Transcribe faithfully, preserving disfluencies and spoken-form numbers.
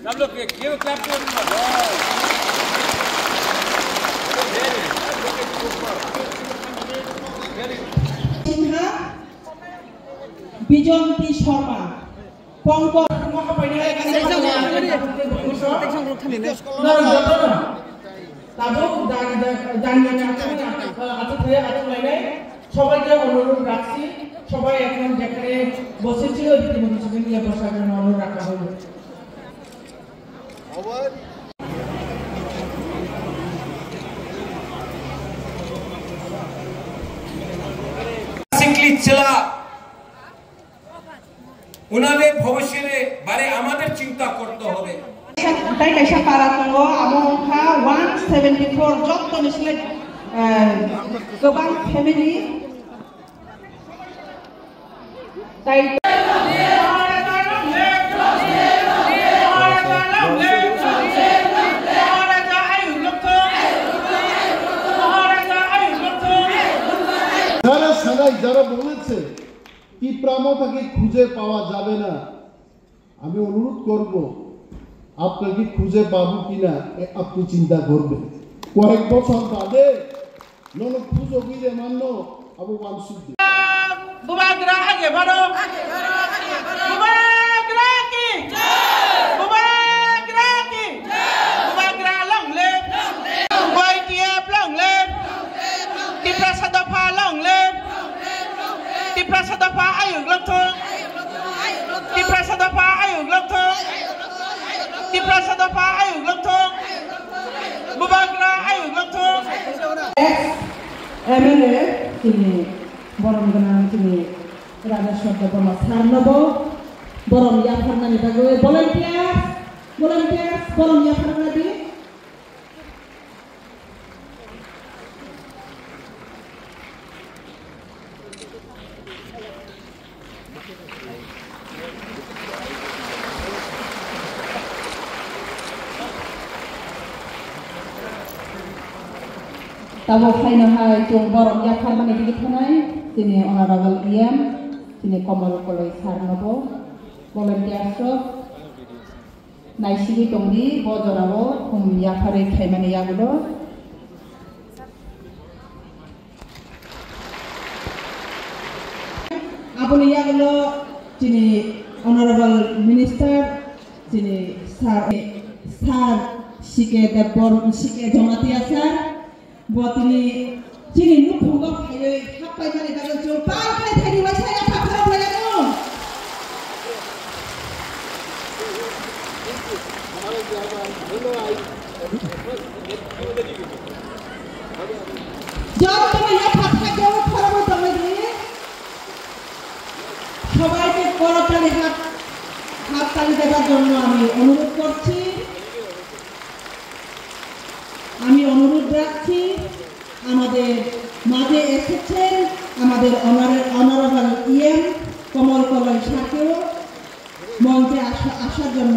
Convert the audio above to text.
Clap, clap, clap, clap. Sinha, বিজয়ন্তী শর্মা, Pankaj. Norok jotono tabuk dan, dan, dan, dan, dan, আহ, আচ্ছা, আচ্ছা, লাইনে সবাইকে অনুরোধ রাখছি, সবাই এখন যেখানে বসেছিল, রীতিমতো সেখানে গিয়ে বসার জন্য অনুরোধ রাখা হলো। Sikli chela, ওনাদের ভবিষ্যতে বারে আমাদের চিন্তা করতে হবে। Tai kaisa para tongo, amo wngkha one seventy four, jottoni sle, eh, kwbang family. Tai যারা সারাই, যারা বলেছে টিপ্রা মথাকে খুঁজে পাওয়া যাবে না, আমি অনুরোধ করব, আপনাকে খুঁজে পাবো কিনা, এ, আপনি চিন্তা করবেন। কয়েক বছর বাদে nono খুঁজো গিরে মানো, আবো ওয়ান সুদ্ধি। Bubagra age baro. Bubagra ki. Bubagra ki. Bubagra long live. Y T F long live. Tiprasa dopha long live. Tiprasa dopha ayuk lokthung. Tiprasa dopha ayuk lokthung. Tiprasa dopha ayuk lokthung. Bubagra ayuk lokthung. Ex M L A chini borom gwnang chini Rajeshwar Debbarma sir nobo borom yapharnani bagwi volunteers, volunteers borom yapharnadi. Tabuk haino hai chwng borom yapharmani digi thanai chini honorable E M, chini Komol Koloi sir nobo, volunteers rok. Naisigwi tongdi, bo jorao khum yapharwi khaimani yagulo. Aboni yagulo chini Honorable Minister, chini Sir, Sir C K Debbarma, C K Jamatia Sir, Bo tini chini nukhungo phaiwi happaimani bagwi chwng pal khai phaidi waisa yapha khorok laiyano. Jotono yapha khaijao khorokbo tonglaidi. সবাইকে করতালি হাত, হাততালি দেবার জন্য আমি অনুরোধ করছি। আমি অনুরোধ রাখছি আমাদের মাঝে এসেছেন আমাদের অনারে-, অনারেবল ইএম কমল কলই স্যারকেও মঞ্চে আসা-, আসার জন্য।